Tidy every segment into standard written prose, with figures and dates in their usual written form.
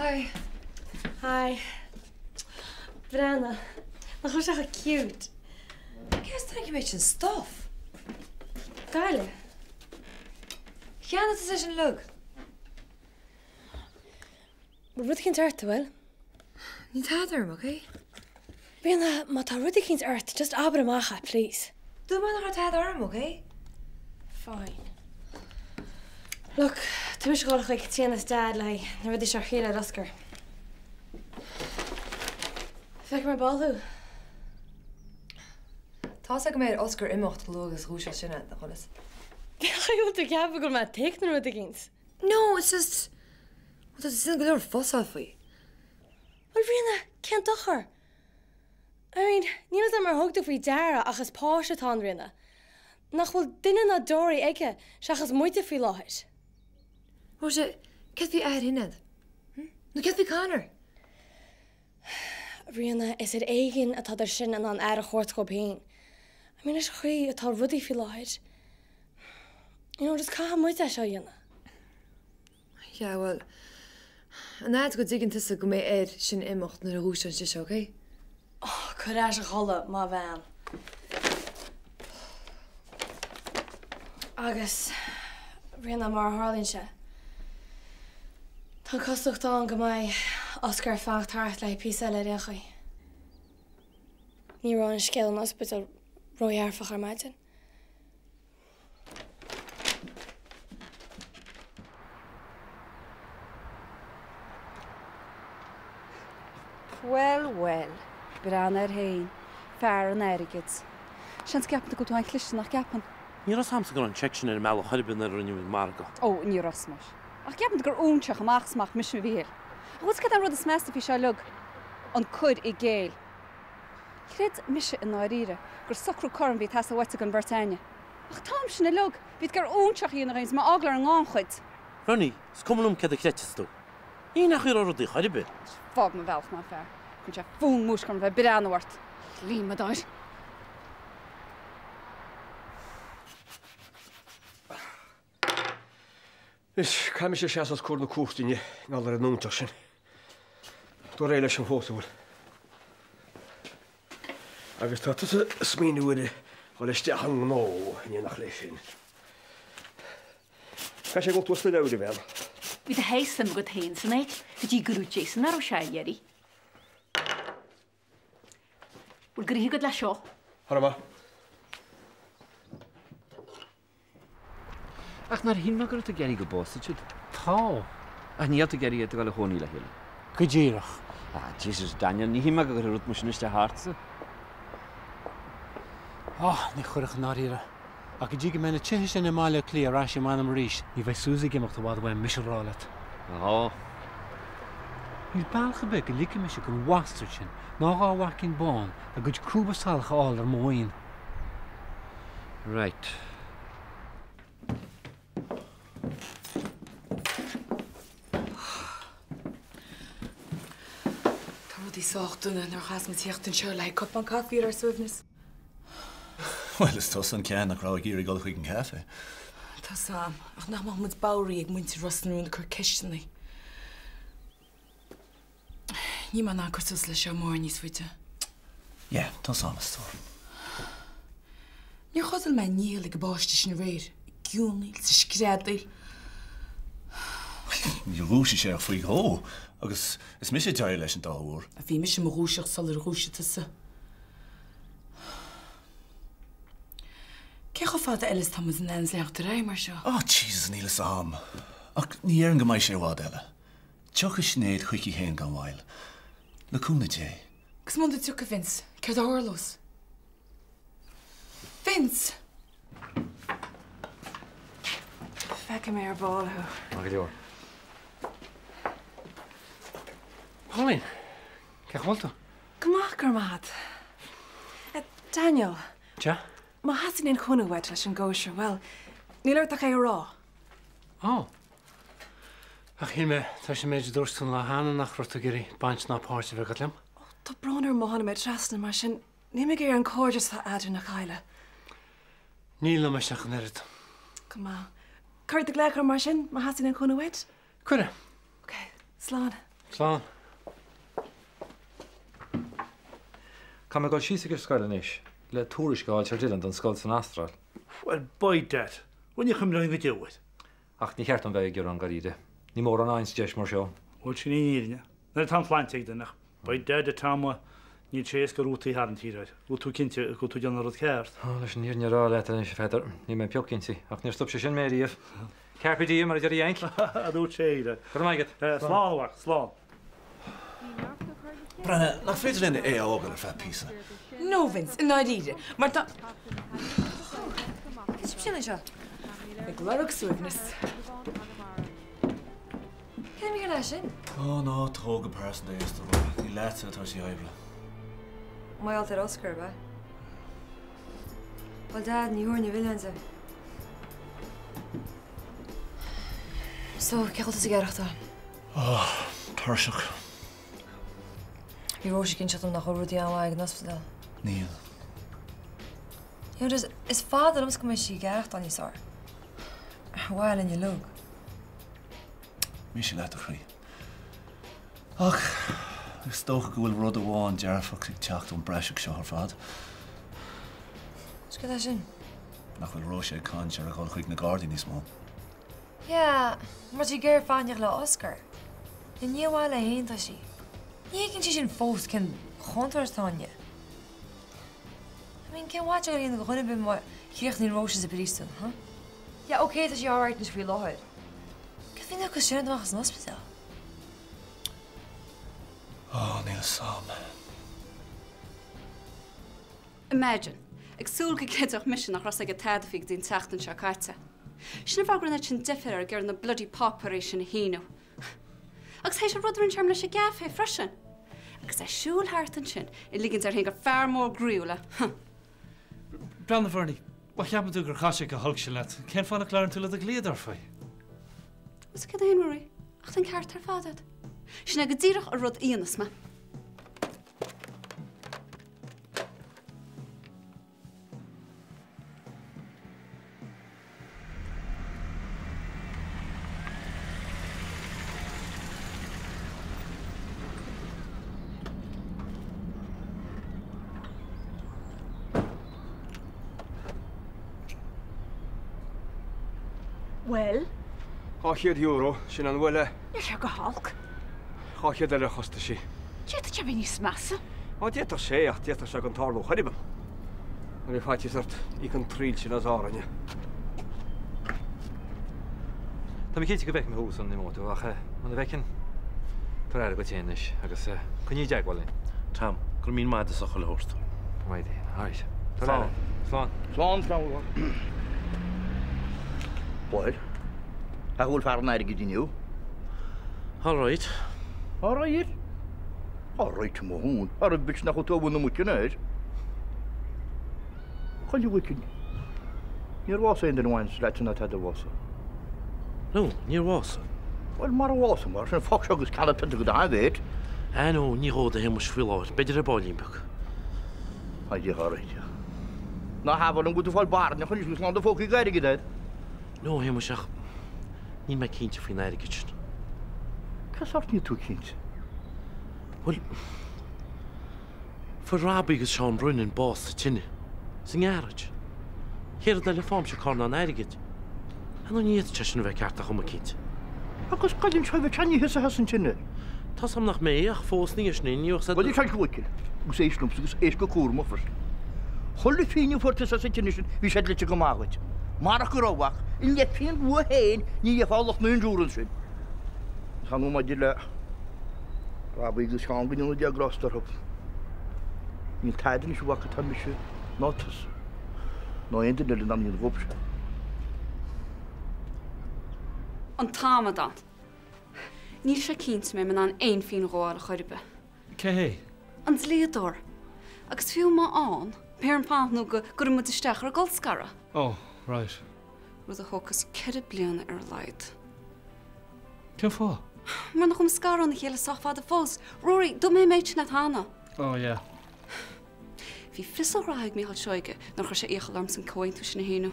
Hi. Hi. Breathnaigh. Nach bhfuil sé chomh cute? Cé as a dtáinig an méid sin stuff? Gaillimh. Cheannaigh tusa é sin uilig? Bhfuil rud eicínt ort, an bhfuil? Níl tada orm, ok? Ríona, má tá rud eicínt ort, just abair amach é, please. Dúirt mé nach raibh tada orm, ok? Fine. Look, tá mise ag dul chuig Caitríona is Dad le haghaidh na rudaí seo a thriail ar Oscar. Feicfidh mé ar ball thú. Tá's agam go mbeidh ar Oscar imeacht chomh luath agus a dhúiseos sinne, nach bhfuil fhios? Cén chaoi a bhfuil tú ag ceapadh go bhfuil mé ag nó rud eicínt? No, it's just, tá tú ag déanamh go leor fusáil faoi. Bhuel, Ríona, cén dochar? I mean, níl fhios agam ar thug tú faoi deara ach is páiste atá in Ríona. Nach bhfuil duine ná deoraí aige seachas muide faoi láthair. Róise, céard faoi athair Shinéad? Hm? Nó céard faoi Conor? Ríona, is ar éigean atádar sin in ann aire a thabhairt dhóibh féin. I mean, leis an chaoi atá rudaí faoi láthair. You know, just caithfidh muid é seo a dhéanamh. Yeah, bhuel, an fhad go dtuigeann tusa go mbeidh air sin imeacht nuair a dhúiseann sise, ok? Oh, cuir ar ais a chodladh, mo bhean. Agus, Ríona, mar a tharlaíonn sé, tá an chosúlacht ann go mbeidh Oscar ag fanacht thart le haghaidh píosa eile ar aon chaoi. Ní raibh an scéal ón ospidéal ródhearfach ar maidin. Bhuel, bhuel, breathnaigh air féin, fear an airgid. Seans go gceapann tú go bhfuil tú an-chliste, nach gceapann? Ní raibh 's a'msa go raibh an seic sin ar an mbealach chor ar bith nuair a rinne muid margadh. Ó, ní raibh 's muis. Ach gceapann tú gur óinseach amach is amach mise, a Mhíchíl? Ach bhfuil 's cad é an rud is measa faoi seo uilig? An cur i gcéill. Chreid mise i ndáiríre gur socrú cothrom a bhí ag teastáil uait ag an bheirt a'inne. Ach an t-am sin uilig, bhí tú ag iarraidh óinseach a dhéanamh dhínn is mé a fhágáil ar an ngannchuid. Bernie, is cuma liom céard a chreidfeas tú. Ní nach iarraidh rudaí chor ar bith. Fág mo bhealach ná fear. Cuireann sé fonn múisce orm a bheith ag breathnú ort. Líomadóir. Anois, caithfidh mise seasamh os comhair na cúirte inniu, i ngeall ar an óinseach sin. Dul réidh leis an phósadh, an bhfuil? Agus tá tusa ag smaoineamh ar dhul isteach i ngnó in éineacht leis sin. Caithfidh sé go bhfuil tú sna leabhair, a bhean. Bhí do sháith suim agat féin san áit go dtí go raibh Jason nach raibh sé a iarraidh. Bhfuil gnoithe agat leis seo? Thar maith. Ach nár shíl mé go raibh tú ag iarraidh go bpósfadh siad? Tá. Ach níl tú ag iarraidh iad a dhul a chónaí le chéile? Go díreach. Ah, Jesus, Daniel, ní shíl mé go gcuirfeadh rud mar sin isteach ortsa. Ah, ní chuirfeadh i ndáiríre. Ach go dtí go mbeidh na tithe sin i mBaile Átha Cliath ar ais i m'ainm arís, ní bheidh Suzy ag imeacht i bhfad uaim, mise a rá leat. Á. Níl bealach ar bith go ligfidh mise don bhastard sin ná dhá mhaicín bán a gcuid crúba salach a fháil ar mo mhaoin. Right. Tá rudaí sách dona nuair a chaithfeas muid tíocht anseo le haghaidh cupán caife ar ár suaimhneas. Bhuel, is tusa an ceann nach raibh ag iarraidh dul chuig an chaife. Tá's a'm, ach nach mbeadh muid bodhraithe ag muintir Ros na Rún ag cur ceisteanna. Níl mé in ann cur suas leis seo mórán níos faide. Yeah, tá's a'm, a stór. Níor chodail mé néal ag an bpáiste sin aréir, ag geonaíl is ag screadaíl. Níor dhúisigh sé ach faoi dhó, agus is mise a d'éirigh leis an dá uair. Bhí mise i mo dhúiseacht sular dhúisigh tusa. Cé chomh fada eile is atá muid in ann leanacht ar aghaidh mar seo? Oh, Jesus, níl fhios a'm. Ach ní dhéarfainn go mbeidh sé i bhfad eile. Tiocfaidh Sinéad chuici féin gan mhoill. Le cúnamh Dé. Agus muna dtiocfaidh Vince, céard a tharlós? Vince! Feicfidh mé ar ball thú. Maith go leor. Pauline, cén chaoi a bhfuil tú? Go maith, go raibh maith agat. Daniel. Sea? Má theastaíonn aon chúnamh uait leis an gcóisir, bhuel, níl ort ach é a rá. Ó. Ach shíl mé, tar éis an méid a dúirt tú an lá cheana, nach raibh tú ag iarraidh baint ná páirt a bheith agat liom. Ó, tá brón orm má tháinig mé trasna, mar sin, níl mé ag iarraidh an cairdeas atá eadrainn a chailleadh. Níl liom ach an oiread. Go maith. Cuir do ghlaoch orm mar sin, má theastaíonn aon chúnamh uait. Cuirfidh. Ok, slán. Slán. Caithfidh mé dul síos ag an scoil anois le tuairisc a fháilt ar Dylan don scoil san Astráil. Bhuel, by dad, bhuel ní chuimhneoinn go deo air. Ach ní cheart dom bheith ag gearán dáiríre. Ní mórán a fhaigheanns deis mar seo. Bhuel, sin í an fhírinne. Nuair atá an tsláinte ag duine, ach by dad, a Tom, níl sé éasca rútaí a tharraingt thiar air. Go bhfuil tú cinnte go bhfuil tú ag déanamh an rud ceart. Leis an fhírinne a rá leat anois, a Pheadair, níl mé pioc cinnte, ach níor stop sé sin mé riamh. Carpe diem, mar a deir an Yank. A dúirt sé le. Go raibh maith agat. Slán, a mhac, slán. Breathnaigh, nach féidir linn é a fhágáil ar feadh píosa? No, Vince, i ndáiríre, mar tá. Cad sibh sin anseo? Ag lorg suaimhneas. Cén mhír leis sin? Ó, ná tóg go pearsanta é, a stór. Ní leatsa atá sí oibre. Mar gheall ar Oscar, ab ea? Bhuel, Dad, ní thabharfainn a mhilleán de. So, cén chaoi a bhfuil tusa ag aireachtáil? Oh, tuirseach. Bhí Róise ag inseacht dom nach bhfuil rudaí an-mhaith ag an ospidéal. Níl. You know, just, is fada liomsa go mbeidh sí ag aireachtáil níos fearr. Ar mhaithe linn uilig. Mise leat a chroí. Ach is dócha go bhfuil rud amháin dearfach ag teacht ón bpraiseach seo ar fad. Is cad é sin? Nach bhfuil Róise ag caint ar a dhul chuig na Gardaí níos mó. Yeah, mar tá sí ag iarraidh fanacht le Oscar. Ní ar a bhaile féin atá sí. Ní thuigeann sí sin fós cén chontúirt atá inti. I mean, cén mhaith a dhéanamh do dhuine ar bith má chríochnaíonn Róise sa bpríosún, huh? Yeah, ok, tá sí alright anois faoi láthair. Cad faoin acu sin amach as an ospidéal? Ó, níl 'fhios a'm. Imagine! Ag súil go gcreidfeadh mise nach raibh 's aige tada faoi go dtí an tseachtain seo caite. Sin an fáth go raibh an oiread sin deifir air ag iarraidh na bloody páipéirí sin a shíniú. Agus théis an rud a rinne sé orm leis an gcaife freisin! Agus é ag siúl thart ansin ag ligint air féin gur fear mór groíúil é. Huh! Breathnaigh, Bernie, má cheapann tú gur chaith sé chomh holc sin leat, cén fáth nach labhrann tú le do dhlíodóir faoi? Is cad é an Ruairí? Ach tá an ceart ar fad agat. Sin é go díreach an rud a dhéanfas mé. Bhuel? €200, sin an bhuille. Níl sé go holc. 200 eile a chostais sí. D'fhéadfadh sé a bheith níos measa. Á, d'fhéadfadh sé, ach d'fhéadfadh sé gan tarlú chor ar bith. An bhfuil faitíos ort íoc an triail sin as Árainn. Tá mé cinnte go bhfeicfidh mé thú sula n-imeoidh tú, ach muna bhfeiceann, tabhair aire duit féin anois agus coinnigh i dteagmháil linn. Tom, go raibh míle maith agat as chuile shórt. Go raibh maith agat féin. Alright. Tabhair aire. Slán. Slán, slán. Bhuel, a bhfuil fear an airgid inniu? Alright. Alright? Alright mo thún, ar an bitch nach bhfuil tú a bhun na muice air. Chuile mhuicin. Níor bhásaigh aon duine amháin leat ná tada bhásaigh. No, níor bhásaigh. Bhuel, mara bhásaigh mar sin, fág seo agus ceannaigh pionta go do mhéid. Ah no, ní dhóigh a Shéamuis faoi láthair, b'fhéidir ar baillín beag. Tá Dia á réiteach. Ná habair liom go bhfuil tú ag fáil barainneach anois agus lán do phócaí d'airgead agat. No, a Shéamuis, ach níl mé cinnte faoin airgead sin. Cén sórt níl tú cinnte? Bhuel, fuair Robbie agus Seán Brennan bás sa tine, sa ngearáid. Chéad rud eile faighimse carnán airgid. Ar ndóigh ní fhéadfadh sé sin a bheith ceart ar chuma eicínt. Agus goideann sé bheith ceannaithe sa as an tine. Tá's a'm nach mbeidh, ach fós ní sin é, ní bheadh Bhuel, a Mhichíl, agus éist liomsa agus éist go cúramach freisin. Chuile phingin a fuair tusa as an tine sin, bhí sé dlite go maith dhuit. Marach go raibh ach an leathphingin rua féin, ní gheofá lucht na insurance sin. Is annamh maidir le Robbie agus Seán go ndéana Dia grásta orthu. Níl tada anois a mhac atá mise ná tusa. Ná aon duine eile in ann a dhéanamh dhóibhsean. An t-amadán. Níl sé cinnte an mbeidh mé in ann aon phingin dhó a fháil ar chor ar bith. Cé hé? An dlíodóir. Agus fiú má fhaigheann, beidh orm fanacht nó go gcuirfidh muid isteach ar an gcolscaradh. Oh, right. Rud a thógfas 4 bliana ar a laghad. Cén fáth? Mar nach bhfuil muid scartha óna chéile sách fada fós. Rory, dúirt mé an méid sin leat cheana. Oh, yeah. Bhí fios a ghraithe ag Mícheál Seoige nuair a chuir sé iachall ormsa an comhaontú sin a shíniú.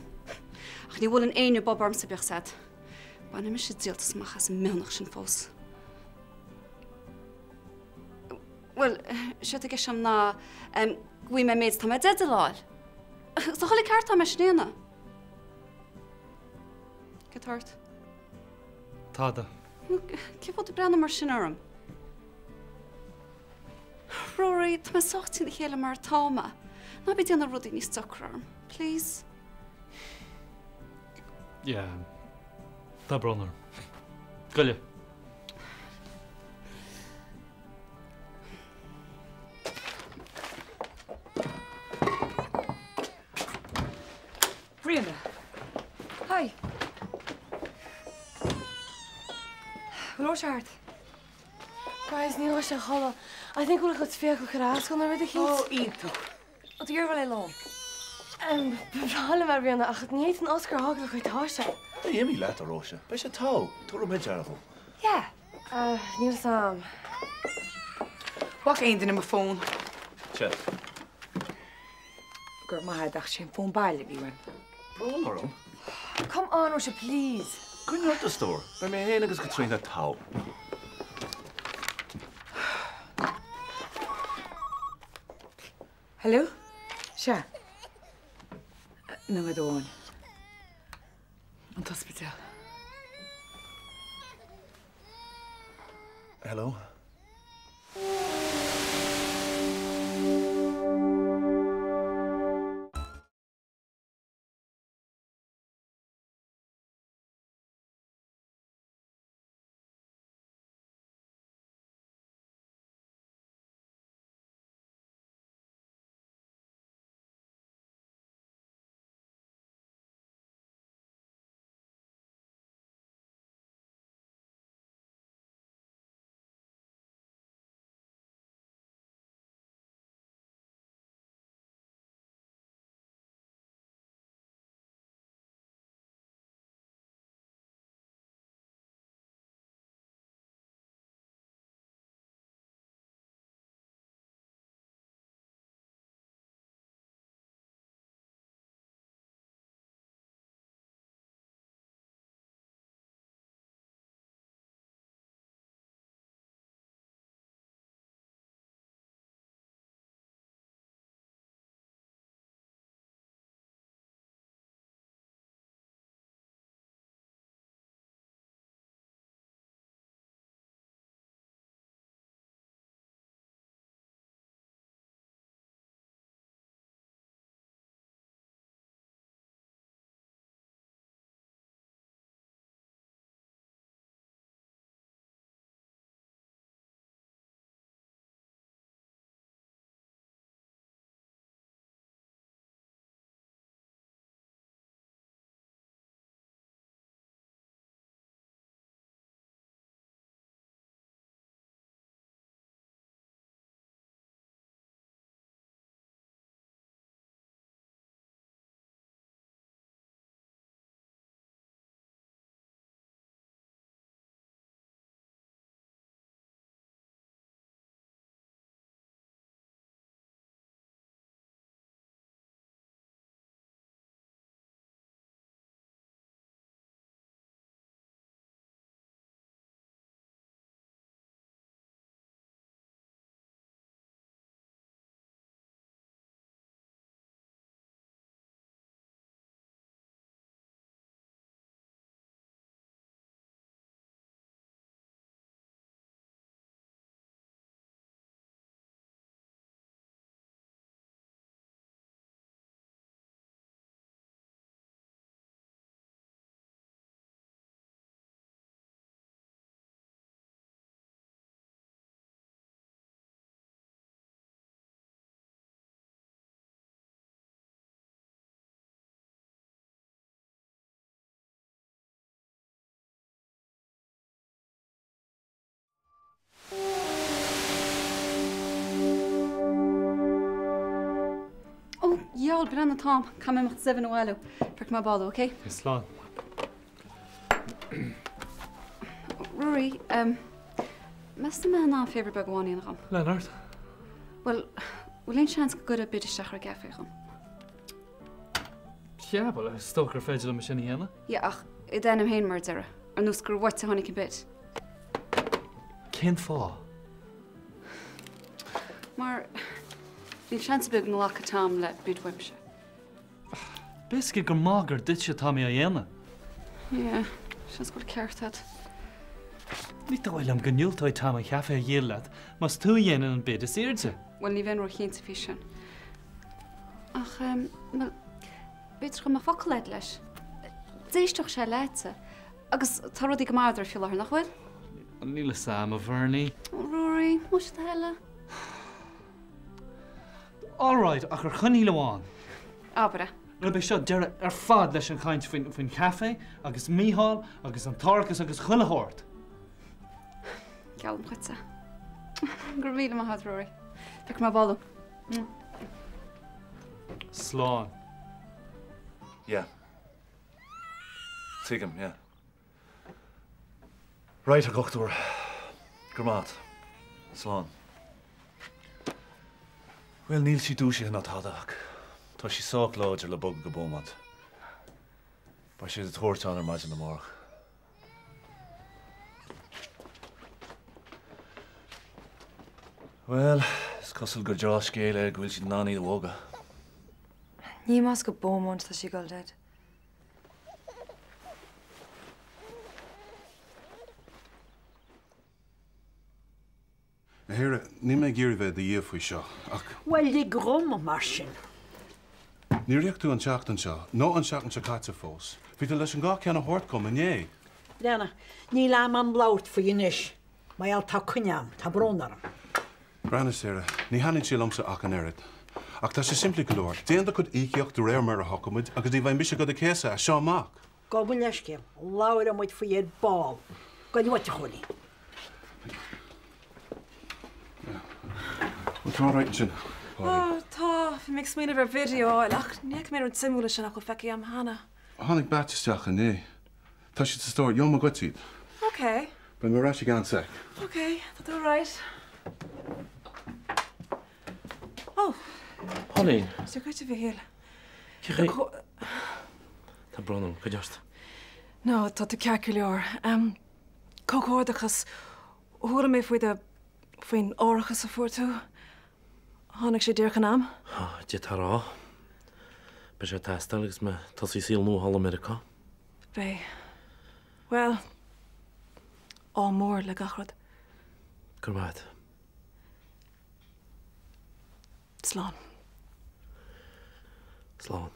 Ach ní bhuaileann éinne bob ormsa, bíodh 's a'd. Bainfidh mise díoltas amach as an mbitheamhnach sin fós. Bhuel, sé atá i gceist agam ná go bhfaighidh mé an méid atá mé i dteideal a fháil. Is a chuile ceart atá mé sin a dhéanamh. Céard tá ort? Tada. Cén fáth tú ag breathnú mar sin orm? Rory, tá mé sách trína chéile mar atá mé. Ná bí ag déanamh rudaí níos deacra orm, please. Yeah, tá brón orm. Goile. Ríona. Hi. Bhfuil Róise thart? Guys, níl Róise a chodladh. I think go bhfuil a cuid fiacha curtha as chun rud eicínt. Ó, iontach. Ó, do iarr le lón. Ba bhreá liom a Ríona, ach ní fhéadfainn Oscar a fhágáil an chaoi atá sé. Ná imigh leat, a Róise. Beidh sé togha. Tabharfaidh mé dear dhó. Yeah. Níl fhios a'm. Bhfaca aon duine mo fón? Sea. Go raibh maith agat ach sé an fón baile a bhí uaim. Brón orm. Come on, Róise, please. Coinnigh ort, a stór. Beidh mé féin agus Caitríona togha. Hello? Sea. Nóiméad amháin. An t-ospidéal. Hello? Ó, dheabhail, breathnaigh an t-am. Caithfidh mé imeacht is Evan a bhailiú. Feicfidh mé abhaile thú, ok? Slán. Rory, meas tú an mbeifeá in ann favour beag amháin a dhéanamh dhom? Lean ort. Bhuel, bhfuil aon seans go gcuirfeá bid isteach ar an gcaife dhom? Yeah, bhuel, is dócha gur féidir liom é sin a dhéanamh. Yeah, ach i d'ainm féin mar a déarfá, ar nós gur uait a tháinig an bid. Cén fáth? Mar níl seans ar bith go nglacfaidh Tom le bid uaimse. Beidh a fhios aige go maith gur duitse atá mé á dhéanamh. Yeah, seans go bhfuil ceart agat. Ní dóigh liom go ndiúltóidh Tom an chaifé a dhíol leat más tú a dhéanann an bid is airde. Bhuel, ní bheinn róchinnte faoi sin. Ach, em, bhuel, b'fhéidir go mbeadh focal agat leis. D'éistfeadh sé leatsa. Agus tá rudaí go maith eadraibh faoi láthair, nach bhfuil? Níl a fhios a'm, a Bhernie. Ó, Rory, más é do thoil é. All right, ach ar choinníoll amháin. Abair é. Gurb é seo deireadh ar fad leis an chaint faoin chaifé agus Mícheál agus an t-árachas agus chuile shórt. Geallaim dhuit é. Go raibh míle maith agat, Rory. Feicfidh mé abhaile thú. Slán. Yeah. Tuigim, yeah. Right, a dhochtúir. Go raibh maith agat. Slán. Bhuel, níl sí dúisithe ná tada ach tá sí sách láidir le bogadh go Beaumont. Beidh siad ag tabhairt ann ar maidin amárach. Bhuel, is cosúil gur deá-scéal é go bhfuil siad in ann í a bhogadh. Ní más go Beaumont tá sí ag dul, Dad. A Shaoire, níl mé ag iarraidh bheith i do dhia faoi seo, ach. Bhuel, lig dhom, mar sin. Níor íoc tú an tseachtain seo, nó an tseachtain seo caite fós. Bhí tú leis an dhá cheann a thabhairt dhom inné. Bhreathnaigh, níl am a'm labhairt faoi anois. Mar gheall tá coinne a'm, tá brón orm. Breathnaigh, Sarah, ní thaitníonn sé liomsa ach an oiread. Ach tá sé simplí go leor. Déan do chuid íocaíocht de réir mar a shocraigh muid agus ní bheidh mise do do chéasadh as seo amach. Gabh mo leithscéal, labhróidh muid faoi ar ball. Gabh uait, a Chóilín. Bhfuil tú alright ansin, Ó, tá. Bhí mé ag smaoineamh ar video a fháil ach ní fhaca mé rud suimiúil leis sin nach bhfuil feicthe agam cheana. Tháinig batch isteach inné. Tá siad sa stór, gheobhaidh mé dhuit iad. Ok. Beidh mé ar ais i gceann sec. Ok, tá tú alright. Ó! Pauline. Dia dhuit, a Mhichíl. Cé Tá brón orm, goid ort. No, tá tú ceart go leor. Comhghairdeachas, chuala mé faoi do, faoin árachas a fuair tú. Tháinig sé díreach in am. D'fhéadfá a rá. Beidh sé ag teastáil agus mé ag tosaí saol nua thall i Meiriceá. Beidh. Bhuel, ádh mór le gach rud. Go raibh maith agat. Slán. Slán.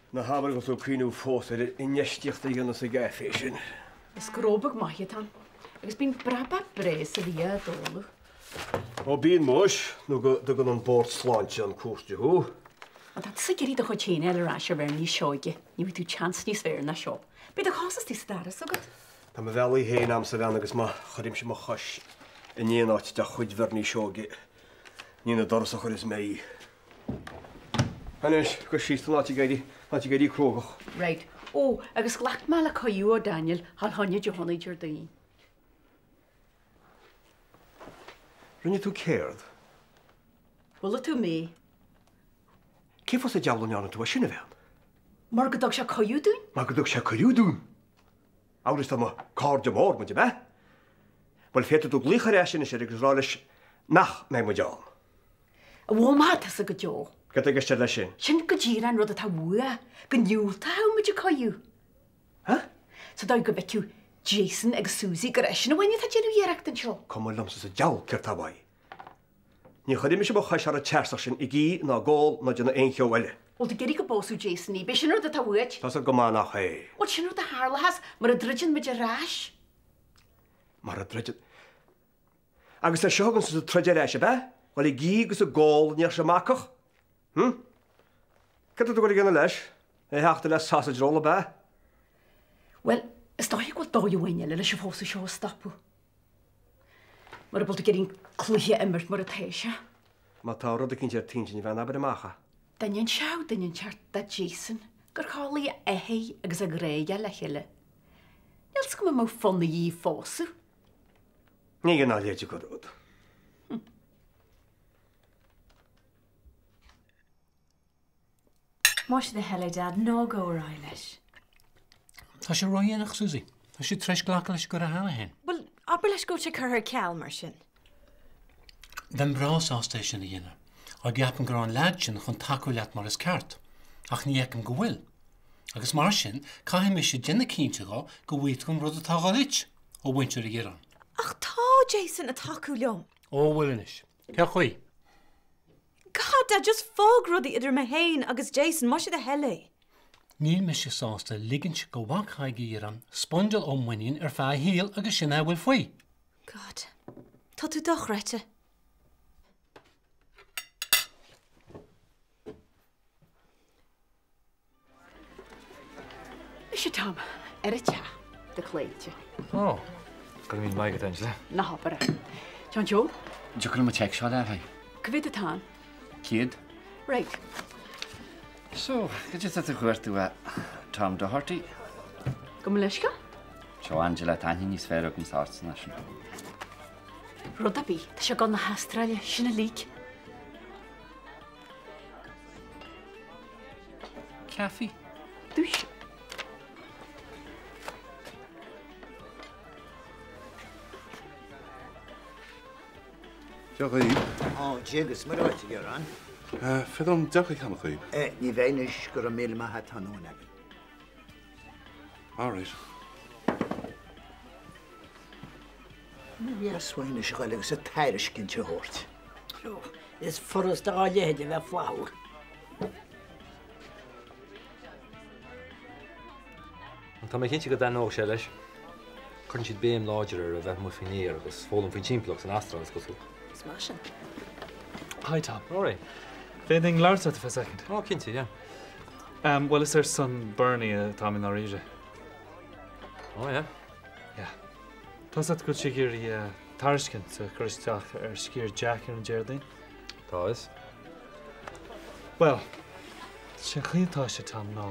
Ná habair go bhfuil tú ag cuimhniú fós ar infheistíocht a dhéanamh sa gcaifé sin. Is gnó beag maith atá ann, agus bíonn brabach breá sa bhia á dáileadh. Ó bíonn muis, nó go dtugann an Bord Sláinte an cúrsaí thú. Má tá tusa ag iarraidh do chuid féin a fháil ar ais ar Bhernie Seoige, ní bhfaighidh tú chance níos fearr ná seo. Beidh do chos istigh sa doras agat. Tá mo bhealaí féin a'msa a bhean agus má chuirimse mo chois in aon áit de chuid Bhernie Seoige, ní ina doras a chuirfeas mé í. Anois, gabh síos tá an áit ag éirí, an áit ag éirí cruógach. Right. Ó, agus ghlac mé le cuireadh ó Daniel dhul chugainne Dé hAoine Déardaoin. Rinne tú céard? Chuala tú mé. Cén fáth sa diabhal a ndearna tú é sin, a bhean? Mar go dtug sé cuireadh dúinn. Mar go dtug sé cuireadh dúinn? Amhail is dá mba cairde mór muid, ab ea? Bhuel, féadfaidh tú glaoch ar ais anois air agus rá leis nach mbeidh muid ann. A bhómá tusa go deo. Cad tá i gceist leis sin? Sin go díreach an rud atá uaidh, go ndiúltódh muid a cuireadh. Huh? Sa dóigh go bhfeicfeadh Jason agus Susie gur eisean amháin atá ag déanamh iarracht anseo. Cuma liomsa sa diabhal céard tá uaidh. Ní chuirfidh mise mo chois thar an tearsach sin ag ithe ná ag ól ná ag déanamh aon cheo eile. Bhfuil tú ag iarraidh go bpósfadh Jason í? B'é sin an rud atá uait. Tá's agat go maith nach é. Bhuel, sin rud a tharlóchas mura dtroideann muid ar ais. Mura dtroideann. Agus é seo chugainn sa troid ar ais, ab ea? Bhuel, ag ithe agus ag ól a ndéarfadh sé bacach. Hm? Cad tá tú ag goil a dhéanamh leis? É a thachtadh le sausage roll, ab ea? Bhuel, is dóiche go bhfuil dóigh amháin eile leis an phósadh seo a stopadh. Mura bhfuil tú ag iarraidh an cluiche a imirt mar atá sé. Má tá rud eicínt ar t'intinn, a bhean, abair amach é. Dá n-inseodh duine inteacht do Jason gur chodlaigh a athair agus a ghráige le chéile, níl 's agam an mbeadh fonn air í a phósadh. Ní ná leid go rud. Más é do thoil é, Dad, ná gabh ar aghaidh leis. Tá sé ródhéanach, Susie. Tá sé tar éis glacadh leis an gcuireadh cheana féin. Bhuel, abair leis go bhfuil sé curtha ar ceal, mar sin. Bheinn breá sásta é sin a dhéanamh, dá gceapfainn go raibh an leaid sin chun tacú leat mar is ceart, ach ní fheicim go bhfuil. Agus mar sin, caithfidh mise déanamh cinnte dho go bhfaighidh tú an rud atá a dhul duit ó mhuintir an Dhireáin. Ach tá Jason ag tacú liom. Ó, bhfuil anois. Cén chaoi? God, Dad, just fág rudaí idir mé féin agus Jason, más é do thoil é. Níl mise sásta ligint do mhac Thaidhg Uí Dhireáin spondáil ó muinín ar feadh a shaoil agus sin é a bhfuil faoi. God, tá tú dochreidte. Mise Tom, ar an teach, do chloíte. Ó, go raibh míle maith agat, Angela. Ná habair é. John Joe? Dtiocfadh liom an seic seo a fháil? Cá mhéad atá ann? 100. Right. So, cad é atá tú a chuartú, a Tom Doherty? Gabh mo leithscéal? Seo Angela, tá aithne níos fearr agamsa ortsa ná sin. Rud ar bith, tá sé ag dul na hAstráile, sin uilig. Caife? Dúis. Dia dhaoibh. Ó, Dia agus Muire dhuit, a Dhireáin. Féidir liom deoch a cheannach dhaoibh? Ní bheidh anois, go raibh míle maith agat, tá a ndóthain againn. All right. Ní dheas uainn anois a ghoil agus an tairiscint a thabhairt. Is furasta dhá leithéid a bheith flaithiúil. Tá mé cinnte go dtaitneodh sé leis. Cuireann siad béim láidir ar a bheith amuigh faoin aer agus foghlaim faoin timpeallacht san Astráil, is cosúil. Is maith sin. Hi Tom. Rory. Féadfainn labhairt leat for a second? Oh, cinnte, yeah. Um, well, is ar son Bernie atá mé i ndáiríre. Oh, yeah? Yeah. Tá 's agat go bhfuil sé ag iarraidh tairiscint a chur isteach ar sciar Jack ar an Déardaoin? Tá 'fhios. Bhuel, sé an chaoi atá sé, Tom, ná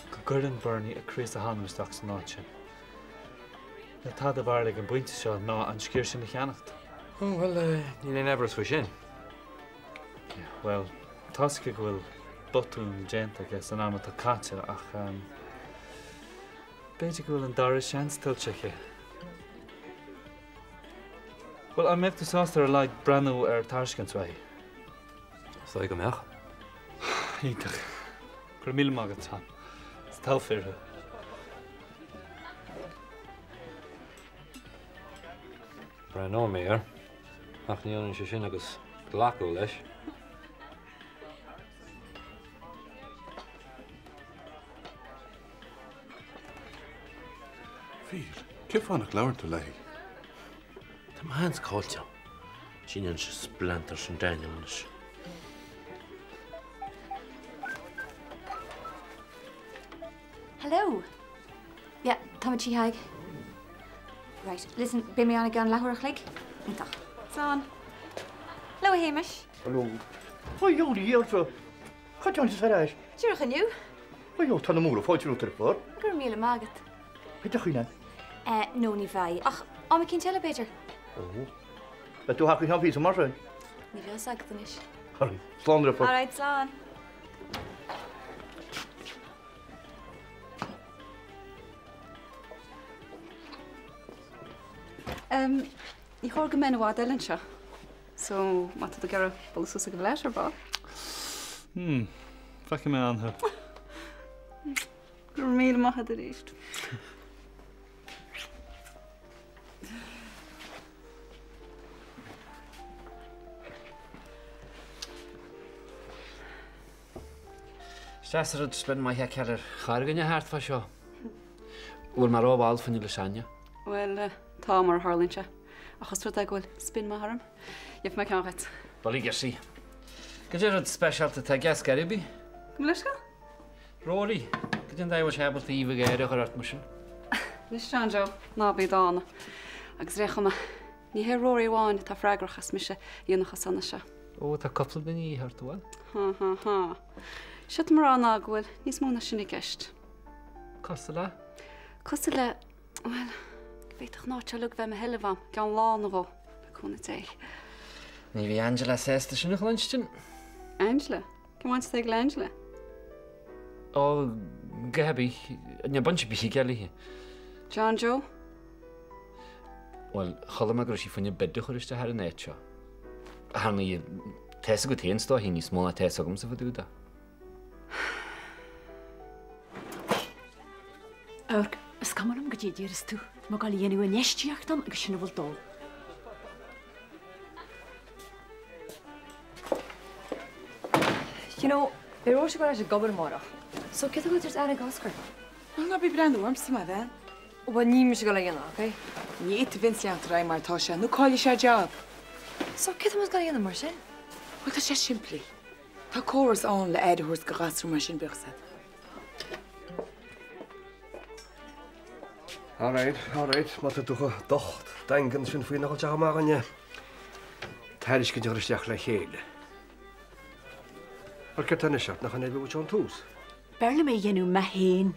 go gcuireann Bernie a chroí is a hanam isteach san áit sin. Níl tada ab fhearr ag an bpointe seo ná an sciar sin a cheannacht. Ó, bhuel, níl aon amhras faoi sin. Yeah, bhuel, tá's aige go bhfuil botún déanta aige san am atá caite ach b'fhéidir go bhfuil an dara seans tuillte aici. Bhuel, an mbeadh tú sásta ar a laghad breathnú ar tairiscint uaithi? Is dóigh go mbeadh. Iontach. Go raibh míle maith agat, Tom. Is togha fear thú. Breathnóidh mé air. Ach ní ionann sé sin agus glacadh leis. Mhíchíl, cén fáth nach labhrann tú léi? Tá mo sheans caillte agam. Síneann sé spleantar sin Daniel anois. Hello. Yeah, tá mé tigh Thaidhg. Right, listen, beidh mé ann i gceann leathuair a chloig. Iontach. Slán. Hello, a Shéamais. Hello. Oi, Júlí, anseo. Cá dtáinig tusa ar ais? Díreach inniu. Ó, tá na múra fáilte romhat ar fad. Go raibh míle maith agat. Beidh deoch ann? Eh, no, ní bheidh. Ach am eicínt eile, b'fhéidir. Ó. Beidh tú thart go ceann píosa mar sin. Ní bheidh fhios agat anois. Alright, slán ar fad. Alright, slán. Em, ní chóir go mbeinn i bhfad eile anseo. So, má tá tú ag iarraidh bualadh suas ag an bhfleadh ar ball. Hmm, feicfidh mé ann thú. Go raibh míle maith agat arís. Is deas an rud spin maith a fheiceáil ar chorrdhuine thart fá seo. Bhfuil mé rómhall fá choinne lasagne? Bhuel, tá, mar a tharlaíonn sé. Ach os rud é go bhfuil spin maith orm, gheobhaidh mé ceann dhuit. Bulaí girseach. Cad é rud speisialta atá aige ar scor ar bith? Gabh mo leithscéal? Rory, cad é an dóigh a bhfuil sé ábalta aoibh gháire a chur ort mar sin? Anois, John Joe, ná bí dána. Agus ar aon chuma, Ní hé Rory amháin atá freagrach as mise a dhéanamh chomh sona seo. Ó, tá cúpla duine de dhíth ort, an bhfuil? Ha ha ha. Séard tá mé a rá ná go bhfuil níos mó ná sin i gceist. Cosúil le? Cosúil le, bhuel, go bhféadfadh an áit seo uilig bheith i mo sheilbh a'm i gceann lá nó dhó, le cúnamh Dé. Ní bheidh Angela sásta sin a chluinstin. Angela? Cén bhaint atá aige le Angela? Ó, go heibí, níl baint ar bith aige léi. John Joe? Bhuel, chuala mé go raibh sí fá choinne bid a chur isteach ar an áit seo. Ar ndóigh, tá fhios agat féin is dóichí níos mó ná tá fhios agamsa fá dtaobh de. Amharc, is cuma liom goidé a déarfas tú. Tá mé ag dul a dhéanamh infheistíocht ann agus sin a bhfuil dó. You know, beidh Róise ag dul ar ais ag obair amárach. So cé atá ag dul a tabhairt aire d'Oscar? Bhuel, ná bí ag breathnú ormsa, mo bhean. Bhuel, níl mise ag dul a dhéanamh, ok? Ní fhéadfaidh Vince leanacht ar aghaidh mar atá sé, nó caillfidh sé a job. So cé atá muid ag dul a dhéanamh mar sin? Bhuel, tá sé simplí. Tá córas ann le aire a thabhairt do ghasúr mar sin, bíodh a fhios agat. Alright, alright, má tá tú chomh docht daingean sin faoina dhul isteach amach againne, tairiscint a chur isteach le chéile. Bhuel, céard tá anois ort, nach in é a bhí uait ón tús? B'fhearr liom é a dhéanamh mé féin.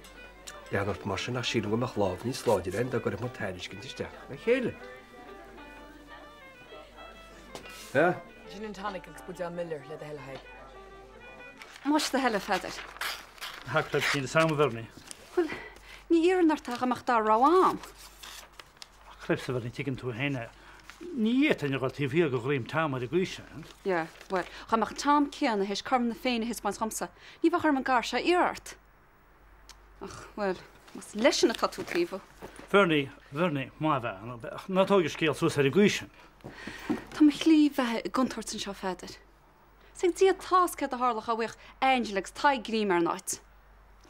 Lean ort mar sin ach sílim go mbeadh lámh níos láidre ann dá gcuirfeadh muid tairiscint isteach le chéile. Yeah? Gin and tonic agus buidéal Miller le do thoil a Thaidhg. Más do thoil a Pheadair. Thar craib níl 'fhios a'm a Bhernie. Bhuel, ní iarrann ort ach amach dá raibh am. Ach cripes a Bhernie, tuigeann tú féin é. Ní fhéadfainn a dhul taobh thiar de dhroim Tom ar an gcaoi sin. Yeah, bhuel, dá mbeadh an Tom céanna théis cothrom na Féinne a thaispeáint dhomsa, ní bheadh orm an gadhar seo a iarraidh ort. Ach, bhuel, más leisean atá tú ag taobhú. Bhernie, Bhernie, maith a bhean, ach ná tóg an scéal suas ar an gcaoi sin. Tá mo shlí bheatha i gcontúirt anseo, a Pheadair. Is ag Dia atá 'fhios céard a tharlódh dá bhfaigheadh Angela agus Tadhg greim ar an áit.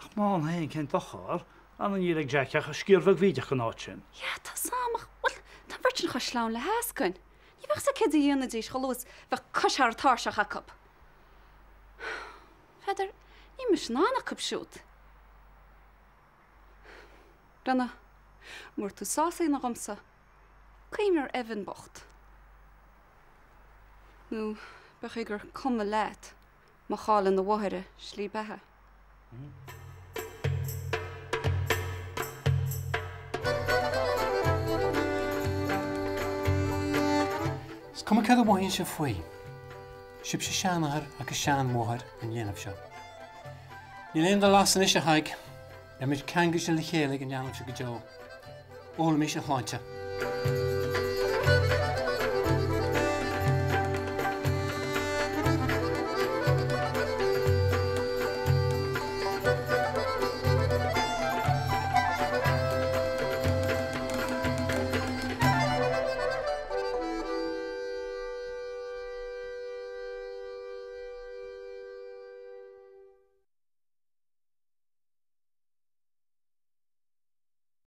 Ach m'anam féin, cén dochar? Ar ndóigh níl ag Jack ach sciar bheag bhídeach den áit sin. Yeah, tá 'fhios a'm ach, bhuel, tá an bheirt sin chomh sleamhain le heascainn. Ní bheadh 'fhios a'd céard a dhéanfaidís chomh luath is bheadh cois thar an tairseach acu. Pheadair, níl mise in ann acu siúd. Brenna, mura bhfuil tú sásta é a dhéanamh dhomsa, cuimhnigh ar Evan bocht. Nó b'fhéidir é gur cuma leat má chailleann a mháthair a slí beatha. Is cuma céard a mhothaíonn sibh faoi. Sibhse seanathair agus seanmháthair an linbh seo. Níl aon dul as anois, a Thaidhg. Beimid ceangailte le chéile ag an leanbh seo go deo. Ólaimis a shláinte.